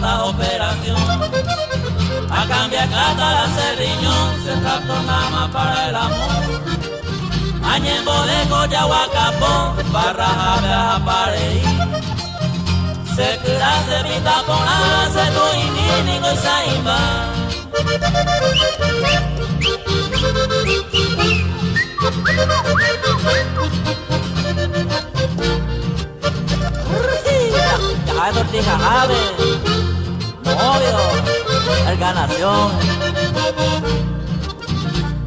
barata operación. A cambiar cata la riñón, se trastorna para el amor. Añembo de Coyahuacapón, barra a pareí. Se cura, se pinta por se tu y ni saimba. Ya tortija ave, novio, erganación.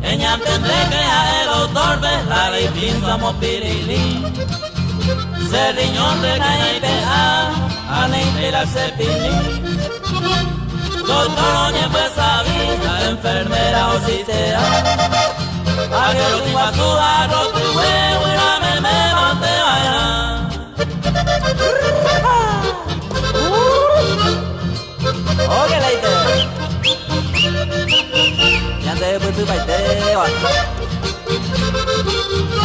Ella tendré que a el doctor la ley pinza mo pirili. Se riñón de cae a la cepilín. Doctor oye pues sabía, enfermera o si sea. A que lo tengo a su arroz y huevo y la me me mate vaya. Oye, leite. Ya te voy tu baite, va.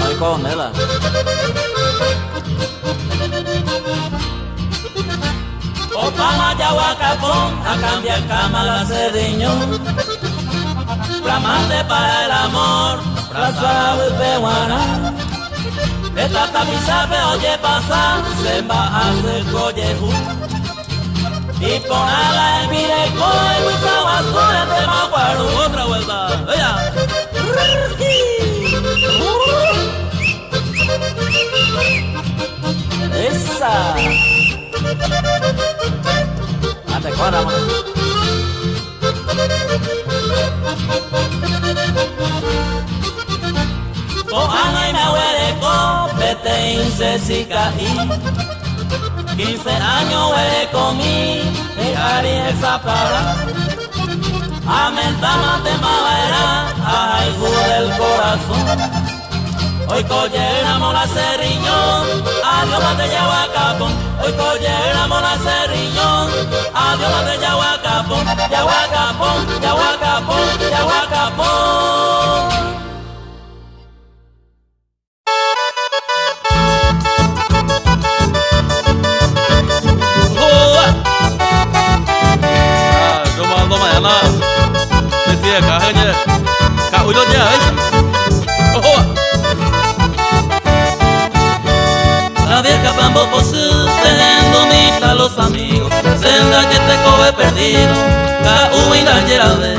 Ay, con ela. Obama Yahuacapón, a cambiar cama la cediñón. Flamante para el amor, plaza peguana. Esta camisa oye pasa, se va a hacer collejú. Y con ala en mireco, y basura de maguaru. Otra vuelta, ¡Oya! Esa. Ate cuadra, man. Ko'ág̃a imeguereko peteĩ sesika'i 15 años guerekomi hi'ári hesapara Amentama temava'erã ahayhu del corazón. Hoy colléramos la cerriñón, adiós mate Yahuacapón. Hoy colléramos la cerriñón, adiós mate Yahuacapón, Yahuacapón, Yahuacapón, Yahuacapón. La vieja bambo teniendo mita los amigos, senda que te cobe perdido, ca uina yerade.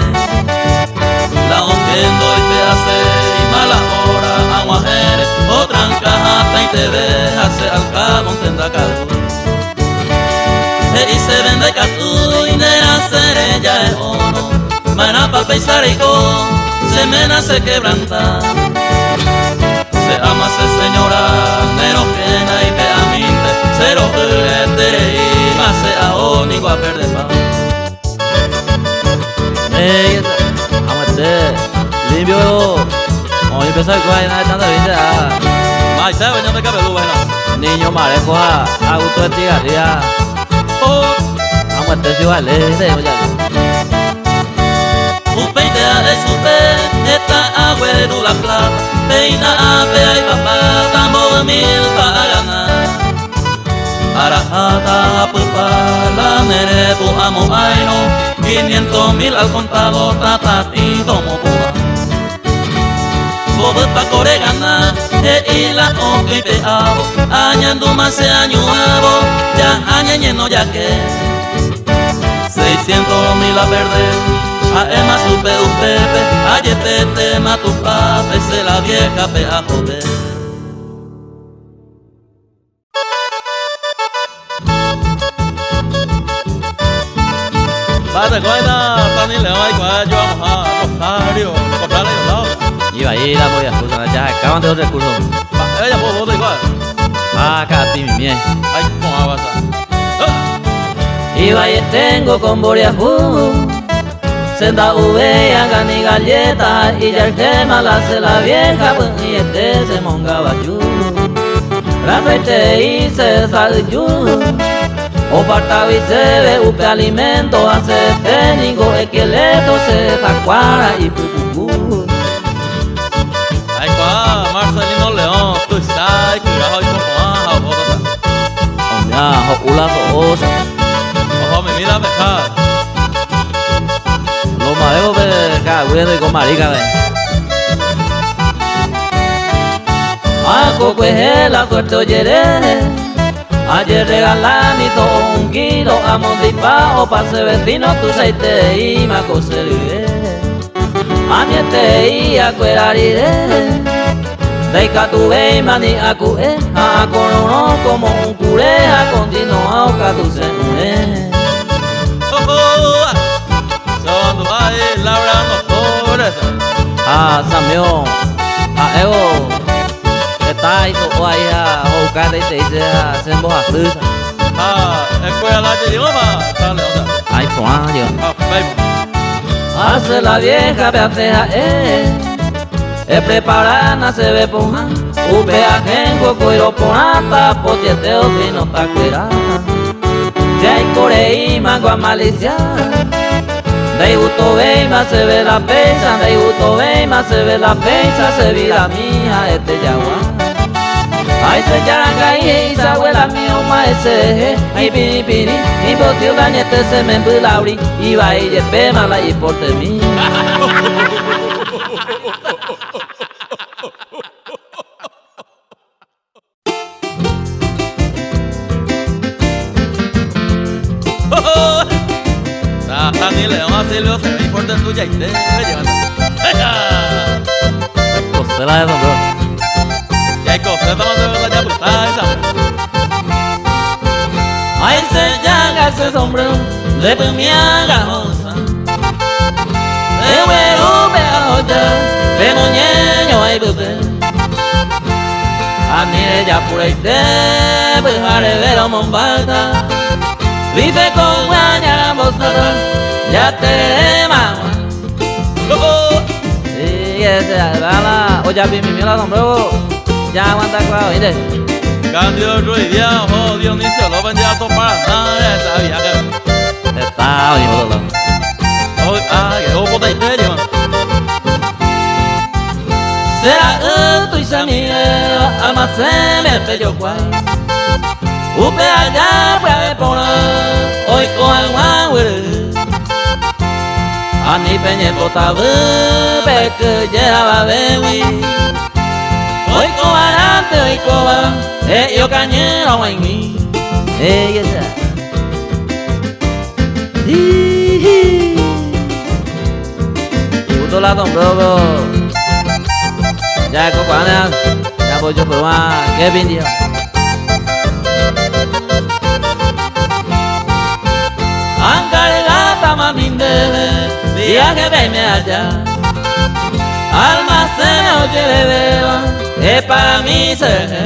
La oquendo y te hace y mala hora aguajere, otra encaja y te deja se al cabo tenda cabo. Y se vende catu y nera serella es oro, mana pa pesarico, se mena se quebranta. Se ama se señora, nero pena y pe aminte, cero tere y más se aoni guaper de pa. Ey, amate, limpio. Hoy empezó el cual nada tanta vida. Mai sabe no me cabe bueno. Niño marejo a auto de tigarría. Oh, amate si vale, de ya. Upeite a de supe, esta agüero la plata, peina a pea y papá, tambo mil pa ganar. Arajata, pupa, la mere, tu amo aino, 500.000 al contado, tata, ti, tomo pua. Bobe pa coregana, e ila o que te abo, añando más se año nuevo, ya añeñe no ya que. 600.000 a perder, a ema supe upepe, a yepete ma tu pape, se la vieja pe a joder. Bate cuenta, Tani León, ay, cuál, yo vamos a Rosario, Corrales y Olao. Iba a ir a voy a escuchar, ya acaban de otro recurso. Ella puedo votar igual. Ah, acá ti mi mie. Ay, cómo va a pasar. Iba y tengo con Boriajú, senda ube, hagan y galleta, y ya el gema la hace la vieja, pues y este se monga bayú. Rafete y se sal yu. O parta y se ve upe alimento, hace técnico, esqueleto, se tacuara y pupucu. Ay, cuál, Marcelino León, tú sabes, cuidado y como ah, Ya, ula osa. Ojo, mi mira, peha. Loma Bebo pe ka'aguy ndoiko maríka pe. Ako kuehe la suerte ojere Ajerregalami to'o un kilo Amondypa opa che vecino tuichaitereíma ko che rye Añetereí akuera rire Ndaikatuvéima ni aku'e Ha akororõ como un kure Ha continuá okatu che ỹre. Ha Samiõ ha'évo heta iso'o ai ha ho'uka hetaitei che ha che mbohasýcha. Ha escuela jeýmapa San León-ta. Ha iporã jeýma. Ha upéima. Hace la vieja pe hace ha'e Epreparána chéve pohã Upe ahéngo koiro porãta Potiete osino takuera Che aiko reíma ko amalisia Ndaigustovéima chéve la péicha Ndaigustovéima chéve la péicha Che vida mi ha'ete jagua Ay che jaranga'i he'i che abuela mi Oma'ẽ cherehe ha ipirĩpirĩ Ipotĩ okañete che memby Lauri Ivai jepéma la iportemi. Dani León ha Silvio se ve importa tuyaite José la de sombrero. Jaikose tama la japyta esa. Ay se llaga ese sombrero de pimianga rosa. De güero pe ahoja, pe moñeño ay pype. Ani rejapuraite pyhareve romombáta. Bife con guaña mbosata, ya te mamá. Sí, ese, la ojapimimi la sombrero. Ya aguanta kuaa oĩnte. Cándido Ruiz Díaz oho Dionisio López ndive Alto Paraná esa viaje. Heta oĩ otro lado. Ah, que oho potaite jeýma. Che ra'y tuichamivéva almacéme pejokuái. Upe aja pya'e porã oiko hag̃ua guyryry. Ani peñembotavy pekyhyje avavégui. Oikovarãnte oikóva he'i okañýrõ g̃uaig̃ui. He'ígese. Igusto la sombrero ya kokuaáne ñambojopyvã Kevin ndive. Ankargátama mami ndéve viaje peime aja Almacén ojerevéva epagami cherehe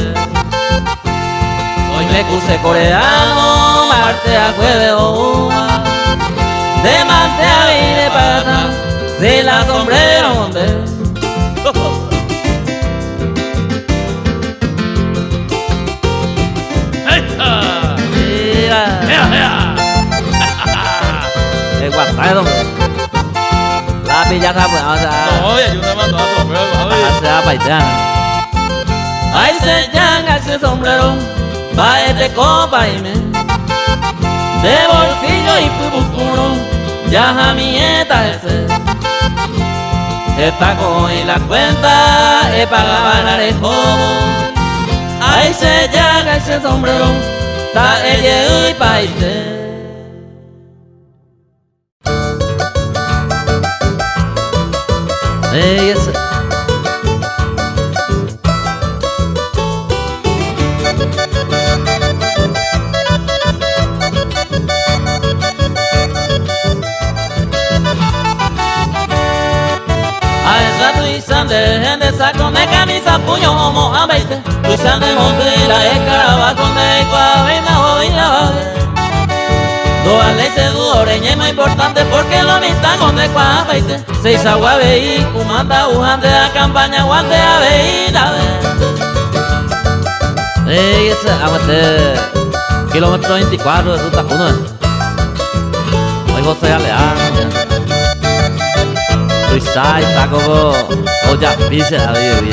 Oime kuse coreano marte ha jueves oúva Nde mante avei repagata si la sombrero nde. Eguata sombrero. Lápiz ya está pues, o sea. No, ya yo te mando a sombrero, paite. Ay se llanga ese sombrero, pa' copa y me. De bolsillo y pupucuro, ya jamieta ese. Está con y la cuenta, he pagado la arejobo. Ay se llanga ese sombrero, ta ella y paite. Ey, ese. A esa tuicha de gente saco de camisa puño homo ambaite Tuicha de monte la escarabajo de cuavena o la Doale se duoreña es muy importante porque lo mitad con de cuabaite Seis agua veí, kumanda ujande a campaña guante a veí la ve. Ey, ese, aguante. Kilómetro 24 de ruta 1. Hoy José Aleán. Tuicha saco ojapi che avei.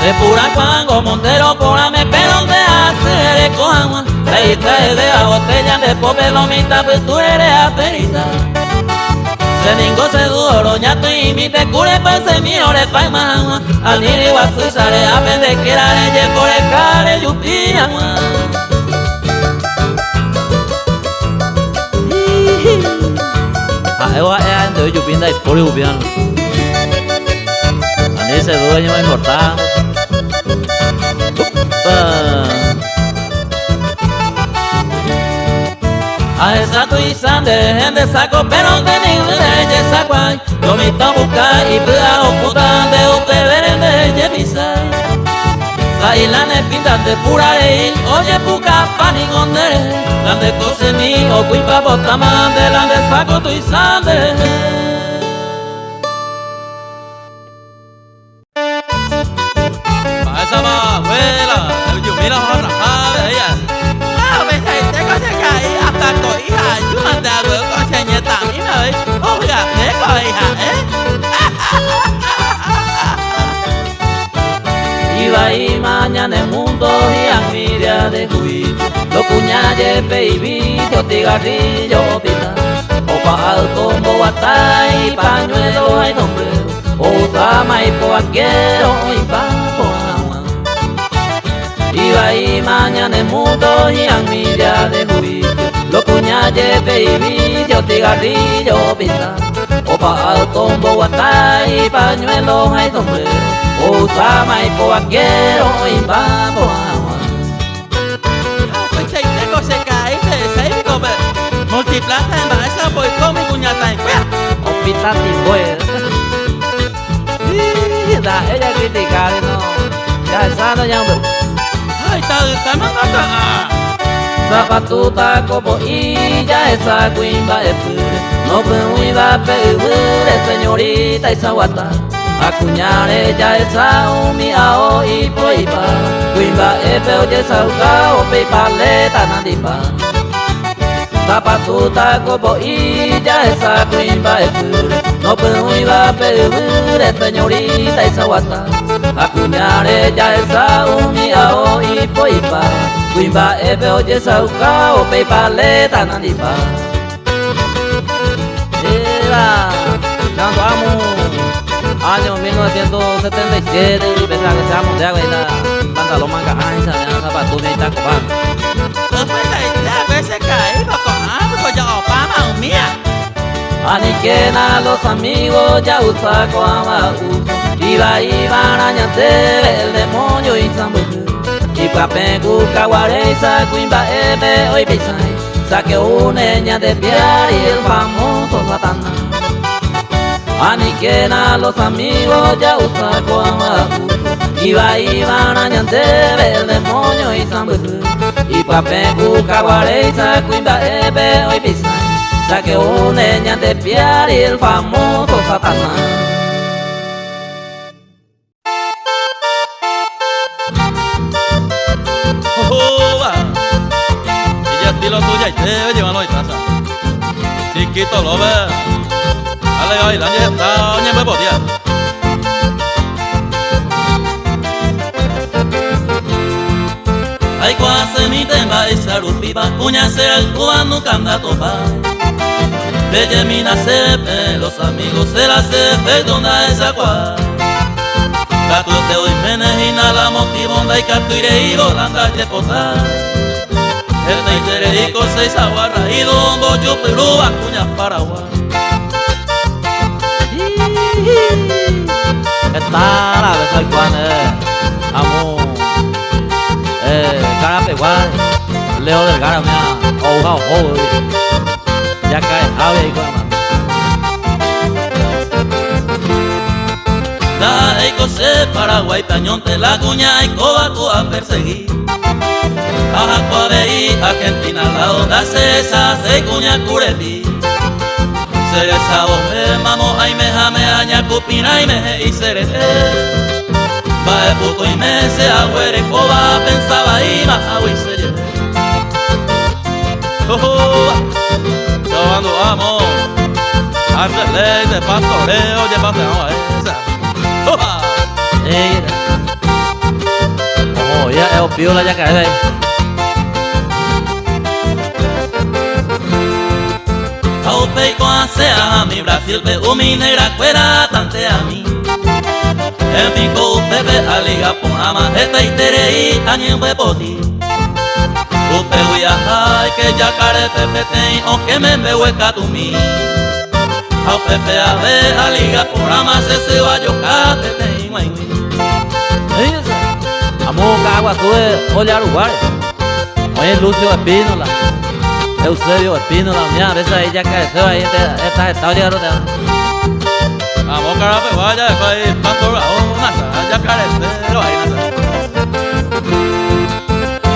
De pura cuango Montero porame pero de hacer coagua. He'i pya'eve a botella nde pópe lo mitã pytũre reaperita. Che ningo che duro roñatỹimi tekúre pesẽmi orepáyma hag̃ua ani ryguasýicha re'ápe nde kéra rejeporeka rejupi hag̃ua. Ha'évo ha'e aende ojupi ndaipóri upéva. Ani che duro ñemoimporta. Upa. Ahecha tuicha nderehe nde saco pero nde nigýre rejesakuái Lo mitã obuka ipy'a opúta nde upevére nde jepisái Sa'i la ne pinta nde pura rei ojepukapa ningo nderehe La nde kochemi okuipa potáma nde la nde saco tuicha nderehe. Mba'éichapa abuela, ejumína oharraháve ella. Ha upeichaite ko che ka'i hasta ko'i ha aju mante agueru ko che ñetamíme avei ovy'ase ko avei ha'e. Ivaíma ñane mundo hi'ag̃uiria de juicio Lo kuña jepe ivicio cigarrillo opita Opa auto omboguata ipañuelo ha isombrero Ousáma ipo vaquero oĩmba porã hag̃ua. Ivaíma ñane mundo hi'ag̃uiria de juicio Lo kuña jepe ivicio cigarrillo opita Opa auto omboguata ipañuelo ha isombrero Ousáma ipo vaquero oĩmba porã hag̃ua. Ha upeichaite ko che ka'i ndehechái piko pe multiplaza mba'éicha oiko umi kuñataĩkuéra. Opita timboe. Ndaha'éi jacritica sino jahecháta ñamombe'u. Ha ita'ytáma ndaka'a. Zapatúta ko po'i jahecha kuimba'e pýre nopyrũiva pe yvýre señorita isaguata. Ha kuñáre jahecha umi ao ipo'ipa, kuimba'épe ojechauka upe ipaléta nandipa. Sapatu tako po'i jahecha kuimba'e pýre, nopyrũiva pe yvýre señorita isaguata. Ha kuñáre jahecha umi ao ipo'ipa, kuimba'épe ojechauka upe ipaléta nandipa. Era cuando amo año 1977 y pensaba que se va a la pantalón manga ancha, ya zapatos y taco pa. Anikéna los amigos ya usa ko'ãva uso Ivaíva ñandéve el demonio isãmbyhy Ipyapẽ ku kaguaréicha kuimba'épe oipeisãi Saque une ñande piári el famoso Satanás. Anikéna los amigos ya usa ko'ãva uso Ivaívarã ñandéve el demonio isãmbyhy Ipyapẽ ku kaguaréicha kuimba'épe oipisãi Saque une ñande piári el famoso Satanás. Ohóva. Ijestilo tujaite ojeváno itása. Chiquito López. Ale baila jeheta oñembyepotía. Aikuaasemínte mba'éicha rupípa kuña che rayhúva nunca ndatopái. Pejemína chéve los amigos será che efecto ndahechakuaái. Katuete oiméne hína la motivo ndaikatúi reívo la ndajepotái. Hetaiterei ko cheichagua raído ombojupyrúva kuña Paraguái. Heta la vez oikuaa nde amo Karapegua Leo Vergara umíva ou ha oho gueteri. Jakarehágui aiko hermano. Ndaha'éiko che Paraguáipe añónte la kuña aikóva ku apersegui. Ahako avei Argentina lado ndacherechaséi kuña kurepi. Cherecha vove mamo aimeháme añakupirãime he'i cherehe. Mba'e puku oime che aguerekóva apensa vaíma hágui chejehe. Ohóva, Chomandu'ámo, Arrelé de pastoreo jepase'ã va'éicha. Oha! Eira. Oho, ya, opío la jacaré. che ahami Brasil-pe umi negra-kuéra tanteami. Hembiko upépe aliga porãma hetaiterei añembyepoti. Upégui aha aike jakarépe peteĩ okẽme mbeguekatumi. Ha upépe ave aliga porãma che syva joka peteĩ g̃uaig̃ui. Amo Ka'aguasúpe olla ruguáre oĩ Lucio Espínola, Eusebio Espínola, umi a veces ahí jakaeséva ahí heta heta ojegarroteáva. Amo Karapegua ja'ekue ahí Pastor Raúl nasa jakareséro ahí nasa.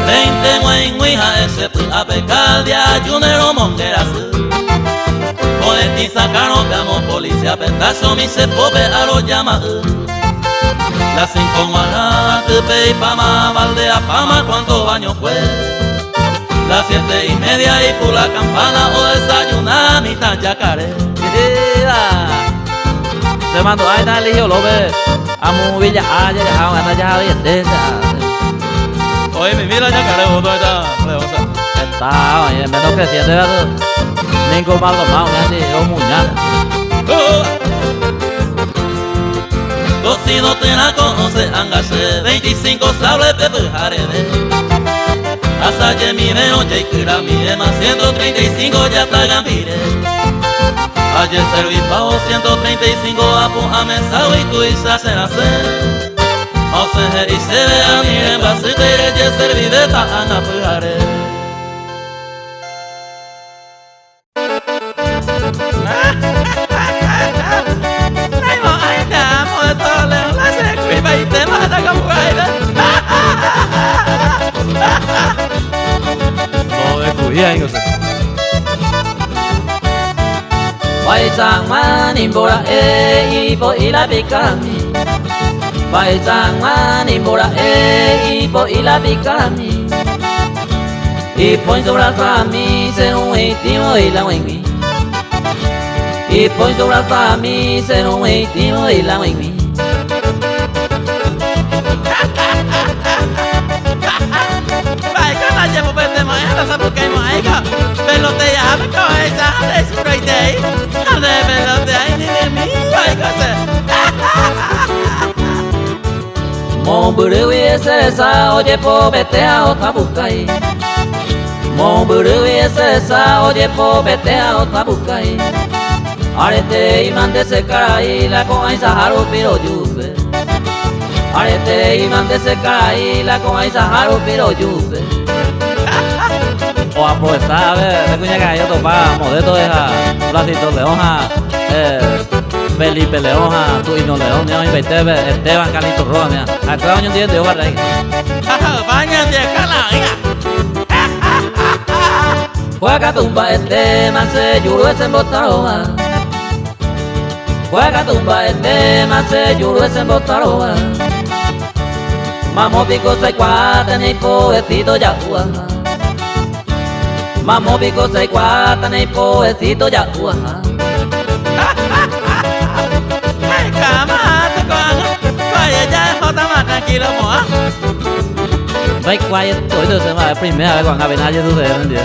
Reinte g̃uaig̃ui ha'e che py'ápe caldia ajúne romongerasy. Ko'ẽtĩ sakárõ pe amo policía-pe ndachomi che pópe arojama'y. La cinco g̃uarã atype ipáma baldeapáma cuanto bañokue. La siete y media ipu la campana odesayuna mitã jakare. Che mandu'a ita Eligio López amo Villa Haya jaha og̃uahẽta jahaveiete che árape. Oĩ mimi la jakare voto ita Leosa. Heta oĩ, menos creciente katu Ningo Maldonado oĩ andi romuña. Cocido térã ko'õse anga che 25 sable pe pyhareve. Asajemivérõ jaikyramíema 135 jatagambire. Ajeservipávo 135 apu'ã meságui tuicha che rasẽ. Ha osẽ he'i chéve ani rembyasýtei rejeservivéta ág̃a pyhare. Mba'eichag̃ua ipo'i la pikami Mba'eichag̃ua nimbora'e ipo'i la pikami Ipõi sobrasami se rugueitĩvo y la guaig̃ui Ipõi sobrasami se rugueitĩvo y la guaig̃ui. Mba'éichapa jepopete mo'ã ndasapukaimo'ãiko peloteahápe ko ohecha ha ndeisuroitei ha nde peloteái niremi mba'éiko che. Mombyrýgui eseresa ojepopetea otapukái Mombyrýgui eseresa ojepopetea otapukái Arete imante che karai la ko'ãichaha rupi rojupe Arete imante che karai la ko'ãichaha rupi rojupe Oaprovecha pe kuñakarai otopa Modesto ha Blasito León ha Felipe León ha Tu'ino León mira oĩmbaite pe Esteban Carlito Roa mira ha'ekuéra oñondive barra Ha ñandeja la oĩva. Juega tumba este se yuru ese embotaroa Juega tumba este se yuru ese embotaroa Mamo pico se cuata ni pobrecito ya Mamo pico se cuata ni pobrecito ya Ndaikuaaiete se mba'e primera vez ko'ág̃a apenas ajesucede nendive.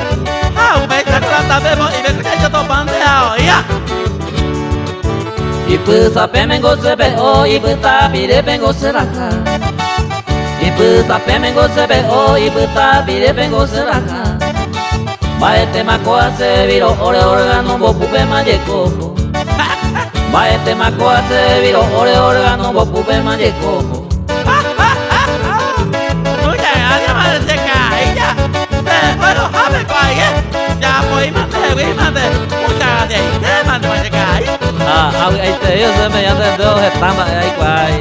Ha upéicha ko'ág̃a ivéko jajotopánte ha oĩva. Ipysapémengo che pe'o ipytapirépengo che raja. Ipysapémengo che pe'o ipytapirépengo che raja. Mba'etéma kóa che viro ore órgano mbopúpema jekópo. Mba'etéma kóa che viro ore órgano mbopúpema jekópo. Muchas gracias, madre seca. Bueno, jame cuague. Ya voy, mate, mate. Muchas gracias. Mate, mate, Ah, avy'aitei ose mediante dedo heta mba'e aikuaái.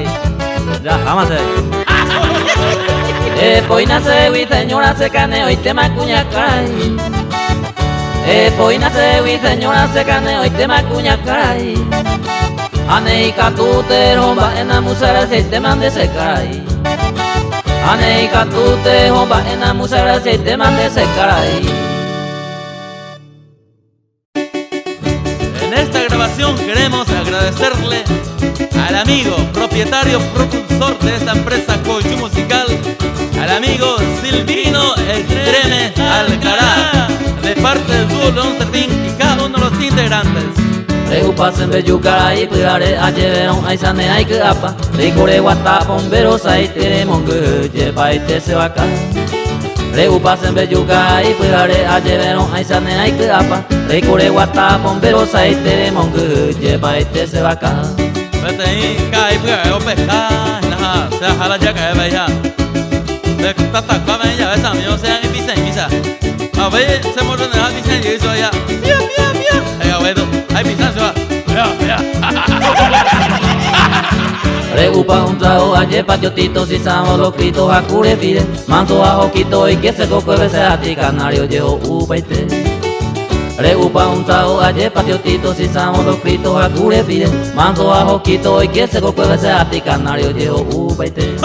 Jahámase. Epoína chégui señora che kane'õitéma kuñakarai. Epoína chégui señora che kane'õitéma kuñakarai. Ha neikatu teho mba'éna muchas gracias nde che karai. Ha neikatu teho mba'éna muchas gracias nde che karai. En esta grabación queremos agradecerle al amigo propietario propulsor de esta empresa Coyú Musical, al amigo Silvino Estreme Alcaraz, de parte del dúo León Servín y cada uno de los integrantes. Re'upa che mbeju karai pyhare ajeverõ aisane aiky'apa Reiko reguata pombéro saite remongyhyje paite che vaka Re'upa che mbeju karai pyhare ajeverõ aisane aiky'apa Reiko reguata pombéro saite remongyhyje paite che vaka. Peteĩ karai pyhare opeska hína ha che aha la jakare vaicha. Pe tatakua peẽ jave che amigo che añepichãimícha. Ha upéi che morreneha apichã jey chupe Pia, pia, pia. He'i abuelo, Aipisa chupe. Pia, pia. Re'upa un trago aje patio Tito si savo los critos ha kure pire Manso ha hokito oike se kokueve se ati canario jeho'upaite Re'upa un trago aje patio Tito si savo los critos ha kure pire Manso ha hokito oike se kokueve se ati canario jeho'upaite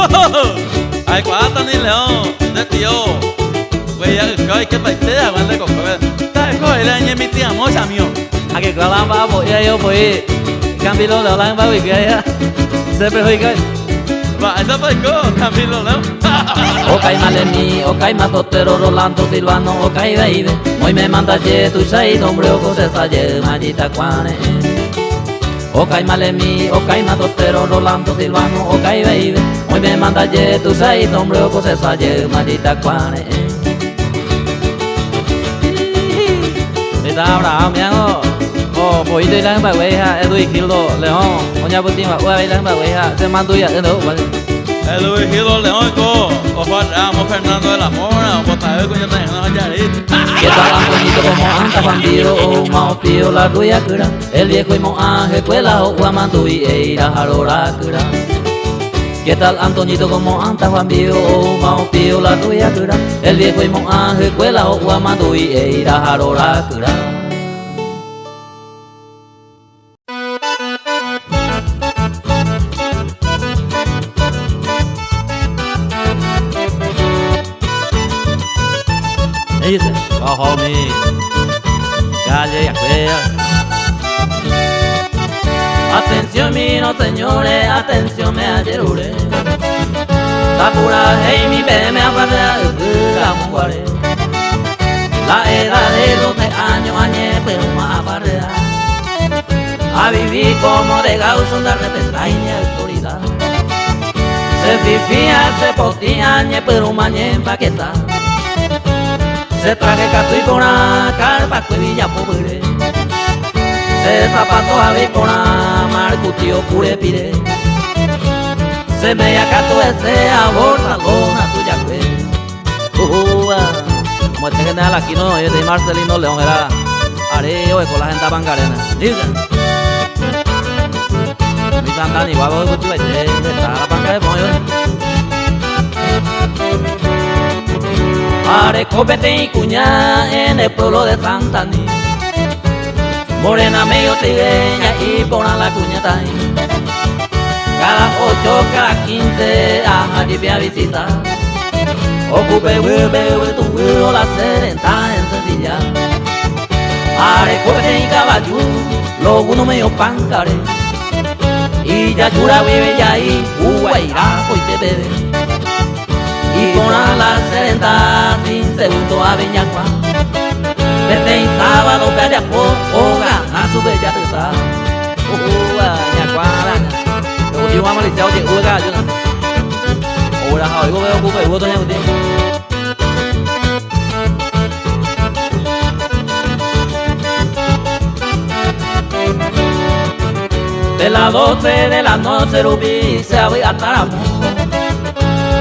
Aikuaáta ni león, nde tio. Gueya yka oikepaite hag̃ua nde kokuépe. Ta'eko eíra eñemitỹ amo chamío. Akekuaa la mba'apo'i aĩ opoi Camilo León la mba'yke aĩ se perjudica. Mba'éichapa oiko Camilo León. Okáima Lemi, okáima Sotero, Rolando, Silvano, okái vaive. Oime mandaje tuicha inombre okosecha jey mallita kuãre. Okáima Lemi, okáima Sotero, Rolando, Silvano, okái vaive. Oime mandaje tuicha inombre okosecha jey mallita kuãre. Mitã Abraham miango opoíto la hymbaguéi ha Eduigildo León oñapytĩmba'u avei la hymbaguéi ha che manduya'ỹ nde opa. Eduigildo León oiko oho ramo Fernando de la Mora ombotavy kuñataĩgui ha jarýi. Qué tal Antoñito como anda bandido ouma opío la ruia kyra El viejo imo'ã hekuéla ho'u amandu'i eíra ha rora kyra Qué tal Antoñito como anda bandido ouma opío la ruia kyra El viejo imo'ã hekuéla ho'u amandu'i eíra ha rora kyra. Dice, ojo mi calle afuera. Atención miro señores, atención me ajerure. Tapura hey mi pe me afarrea ypy amonguare. La edad de 12 años añe pero más afarrea. A vivir como de gaucho la respetar y autoridad. Se fifía, se potía, ñe pero mañe empaqueta. Se traje cato y por carpa cuevilla pobre. Se zapato a ver por marcutio cure pire. Se me acato ese aborta lona tuya cue. Como este general aquí no, yo de Marcelino León era areo con la gente bangarena. Dice. Mi sandani guapo de cutu está la banca de pollo. Arecopete y cuñá en el pueblo de Santaní. Morena medio trigueña y por la cuña ahí. Cada 8, cada 15, a allí a visitar. Ocupe, bebe, tu huevo, la serenta en sencilla. Arecopete y caballo, lo uno medio pancare. Y ya chura vive ya ahí, uguairá, te bebe. Y con la serenta sin segundo a Viñacua. Vete y sábado pe o gana su bella teta. De las 12 de la noche rubí se había taramo.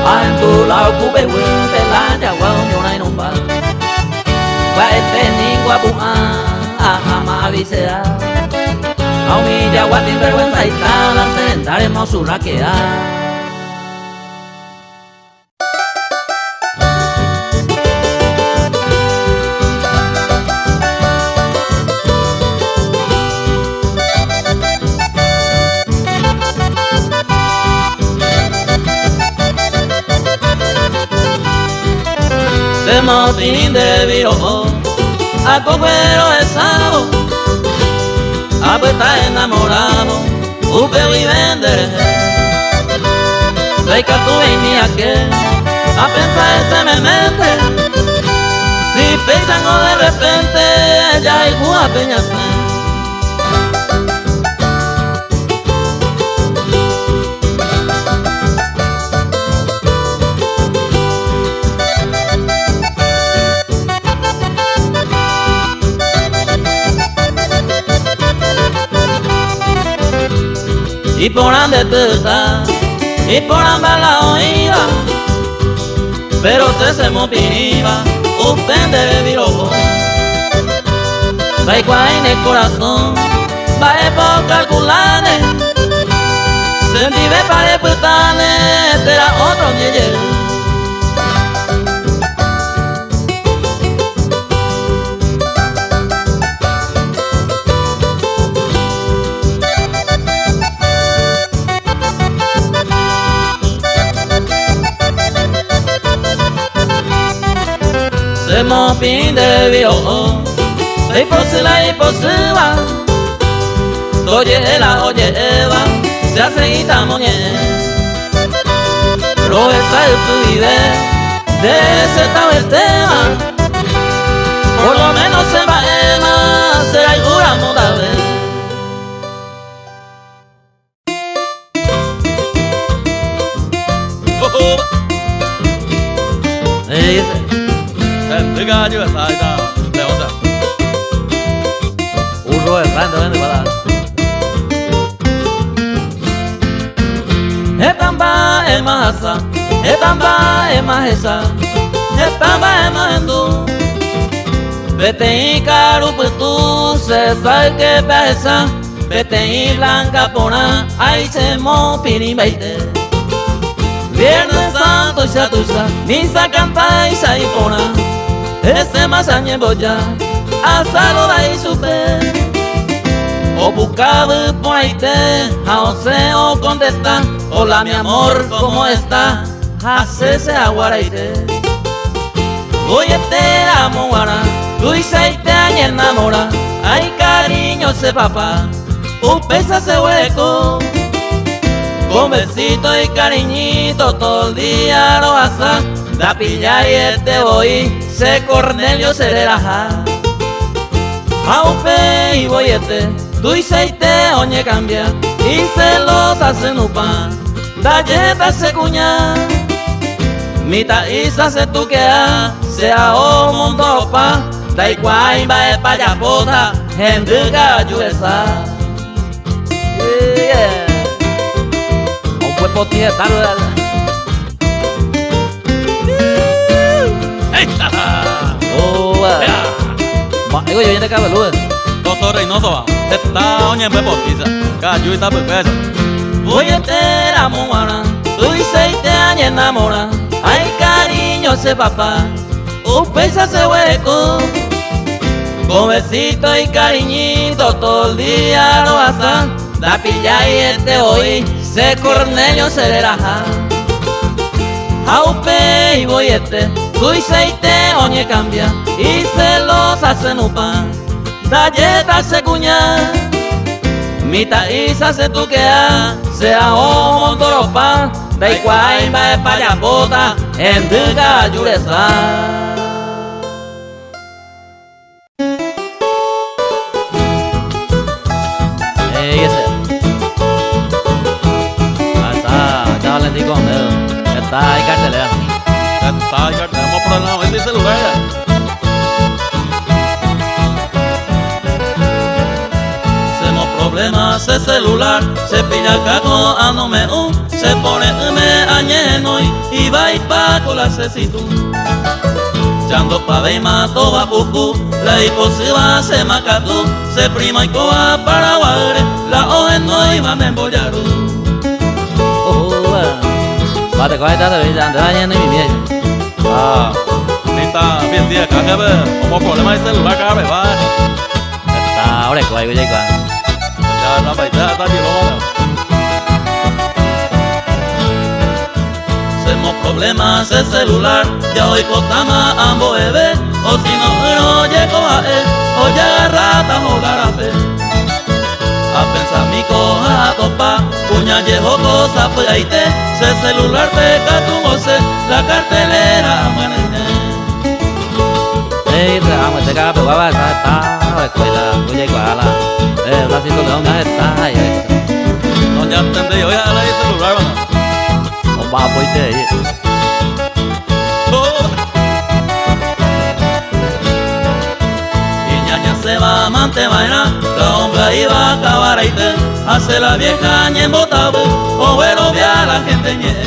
A en tu lado cube de la yagua ñora y nomba. Pa este ningua bu'a a jamás avisea. A mi yagua sin vergüenza y tal, sentaremos su raquea. Se motín de viro, a cojuero de sabo, a pues está enamorado, upe y vender. Reika tu venía que, a pensar ese me mete, si piensan o de repente, ya hay jua peña se. Iporã nde tyta, iporãmba la oĩva, pero che chemopirĩva upe nde revirovo. Ndaikuaái ne korasõ mba'épa okalkuláne, chendivépa repytáne térã ótro ñejey. Se mopĩ nde viro'o, ndeipochy la ipochýva, toje'e la oje'éva, che asegíta amoñe'ẽ. Rohesa ypy guive, nde chetavetéva, por lo menos che mba'éma che rayhúramo ndave. Heta mba'éma ahasa, heta mba'éma ahecha, heta mba'éma ahendu. Peteĩ karu pytũ che sayképe ahecha. Peteĩ blanca porã ái che mopirĩmbaite. Viernes Santoicha tuicha, misa cantáicha iporã. Heséma che añemboja, asaluda ichupe. Opukavy porãite ha osẽ okontesta, Hola mi amor, ¿cómo está? Ha che che aguaraite. Voiete ramo g̃uarã, tuichaite añenamora. Ay cariño che papá, upéicha che guereko. Con besito y cariñito todo el día rohasa, ndapillaiete voi che Cornelio che reraha. Ha upéi voiete tuichaite oñekambia, icelosa che nupã, ndajéta che kuña. Mitã'ícha che tukea, che ao omondopa. Ndaikuaái mba'épa ajapóta hendy kavaju resa. Doctor Reynoso va, heta oñembyepotĩcha, kavaju itapykuécha. Voiete ramo g̃uarã, tuichaite añenamora, ay cariño che papá. Upéicha che guereko Con besito y cariñito todo el día rohasa Ndapillaiete voi che Cornelio che reraha Ha upéi voiete tuichaite oñekambia Icelosa che nupã ndajéta che kuña Mitã'ícha che tukea che ao omondoropa Ndaikuaái mba'épa ajapóta hendy kavaju resa. Problema che celular, che pilla ko anome'ũ, che pore'ỹme añehenói, ivaipa ko la che situ. Chandopavéima tova puku, la ipochýva che makatu, che prima oikóva Paraguaýre, la ohenóiva ne mbojaru. Ah, mitã pietĩ acá jepe, omo problema icelular cada vez. Heta oreko aigu jaikuaa. Jaharrapaite ha tajyrõva. Semo problema che celular, ja oipotáma ambo'eve, osino ỹrõ jeko ha'e ojagarráta hóga rape. Apensami ko ha atopa kuña jeho ko sapy'aite, che celular-pe katu osẽ la cartelera amyanyhẽ. Néi, amoite ka'apeguáva heta heta va'ekue la jaikuaa la Blasito León heta ha'e. No ñantendéi hoy ha'e la icelular mano. Omba'apoiterei. Iñañasẽva. Mante va'erã la ombya'íva kavaraity Hace la vieja ñembotavy oguerovia la gente ñe'ẽ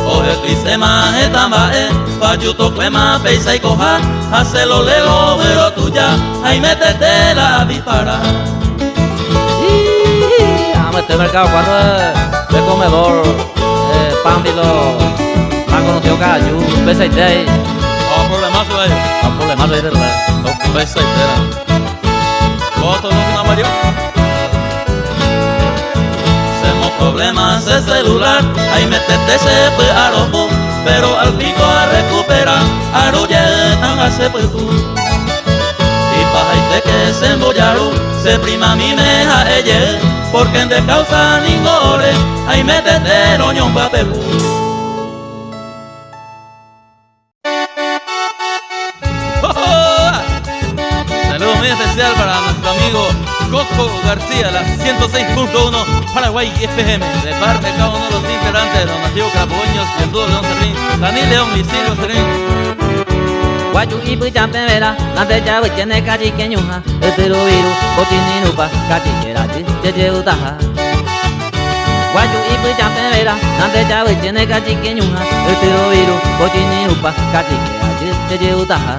Ohekyiséma heta mba'e Paju tokuéma péicha ikoha Hace lo lelo vyro tuja Haimetete la dispara. Amete mercado cuatro de comedor Pámbilo más conocido Cayú pesaite ahí. Oh, problemazo ahí. Ah, problemazo ahí, verdad. Oh, pesaitera. ¿Vos no se Mario? Hacemos problemas de celular, ahí metete se puede aropu, pero al pico a recuperar, aruye hace putu. Y pajaite que se embollaru, se prima mi meja ella, porque en de causa ningore, ahí metete roñón papel. Saludos muy especial para nuestro amigo Coco García, la 106.1 Paraguay FM, de parte de cada uno de los integrantes de los nativos carapoños y el dúo León Servín, Dani León y Silvio Servín. Guayu y puchampe vera, nante ya wichene cachiqueñuja, etirubiru, bochininupa, cachiquera, cheche utaja. Guayu y puchampe vera, nante ya wichene cachiqueñuja, etirubiru, bochininupa, cachiquera, cheche utaja.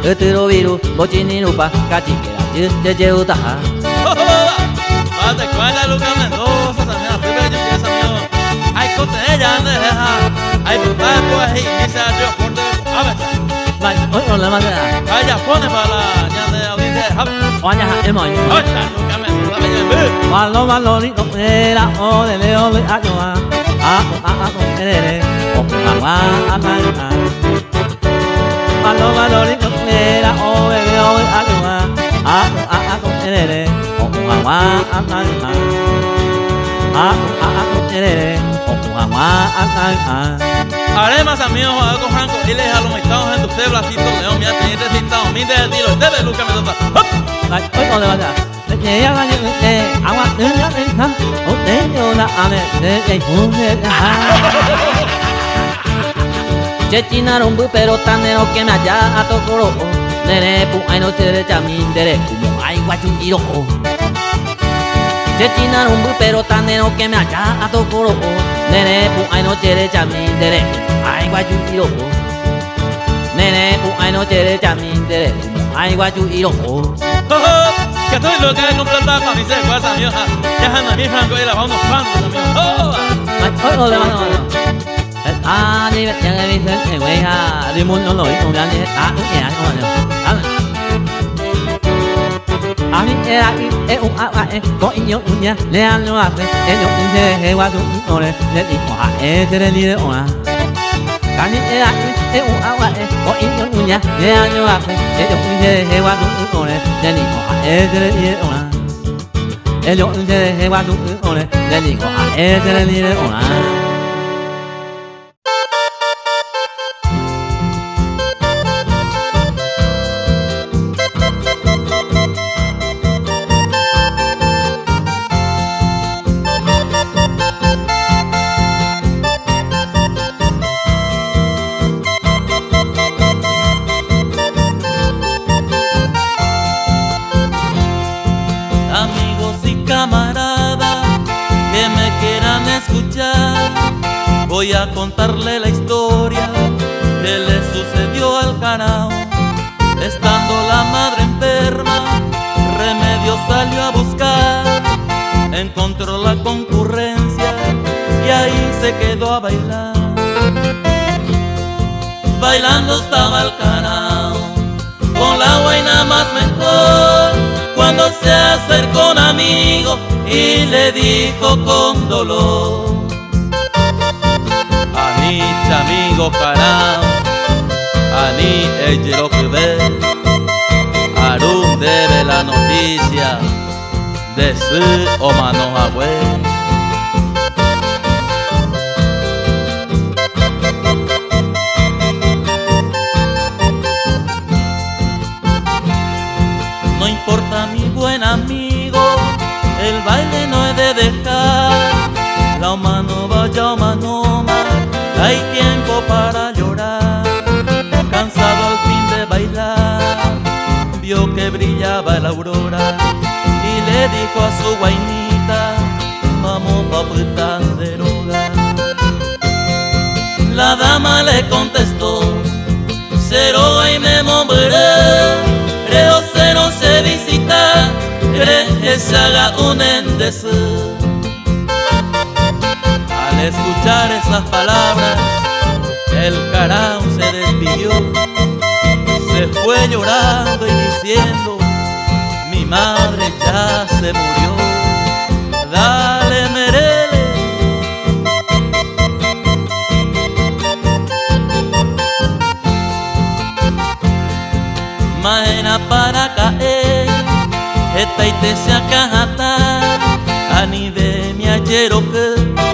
Etirubiru, bochininupa, cachiquera, cheche utaja. Mate cuenta Lucas Mendoza también, así pero yo quiero amigo. Ay, cote ella, ande, deja. Ay, papá, pues, y dice a Dios, por de a ver. Vai, oi, hola, madre. Ay, ya pone para la ña de audiencia. Oña, emo. Ay, Lucas Mendoza, me llevé. Malo, malo, ni no era, o de leo, de a, yo, a, a, a, a, o, e, e, o, a, a, a, a. Malo, malo, ni no era, o de leo, de a, yo, a, a, a, a, o, e, e, o, a, a, a, a. A, a, a, o, e, e, o, a, a, a, a. Además, amigos, Juan Franco, y les a los estados en tu usted, Blasito León, mi ateniente, citado, mi de tiro, de Lucas Mendoza. ¡Hop! Vai, oi, ole, vaya. Agua, o, de, o, la, a, me, de, de, u, de, a. Chechinarumbu pero tanero que me allá a tocoro Nere pu ay no chere chamin dere como ay guachu iro. Chechinarumbu pero tanero que me allá a tocoro Nere pu ay no chere chamin dere ay guachu iro. Nere pu ay no chere chamin dere como ay guachu iro. Que estoy loca de comprar para mi ser, cuál amigo. Ya anda mi Franco y la vamos unos amigo. ¡Oh! Ay, oh, ole, mano, Ah, ni ya me dice, güey, ja, limón no lo hizo, ya ni ah, ya, no, no. A mi era i e u a a e ko i yo uña le a lo hace e yo un se he wa su o le le i o a e se le ni de o a. Ka ni era i e u a a e ko i yo uña le a lo hace e yo un se he wa su o le le ni o a e se le ni de o a. E yo un se he wa su o le le ni o a e se le ni de o a. Amigos y camaradas que me quieran escuchar, voy a contarle la historia que le sucedió al carao. Estando la madre enferma, remedio salió a buscar, encontró la concurrencia y ahí se quedó a bailar. Bailando estaba el carao, con la guayna más mejor, cuando se acercó un amigo y le dijo con dolor: Ani, amigo carao, ani ejero que ve, Arun debe la noticia de su o mano abue. No importa mi buen amigo, el baile no he de dejar. La mano vaya mano ma, hay tiempo para llorar. Cansado al fin de bailar, vio que Brillaba el aurora y le dijo a su guainita, mamo pa de roga. La dama le contestó, cero y me moveré, reo cero se visita, re se haga un endese. Al escuchar esas palabras, el carao se despidió, se fue llorando y diciendo, mi madre ya se murió, dale merele. Maena para caer, esta y te se acajata, ani de mi que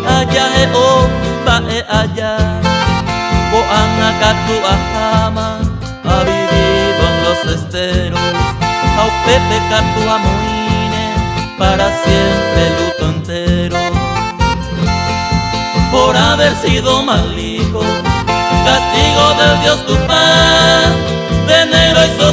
allá he o pa e allá, katu ahama, ha vivido en los esteros, au pepe katu amoine, para siempre luto entero. Por haber sido mal hijo, castigo del Dios tu pan, de negro hizo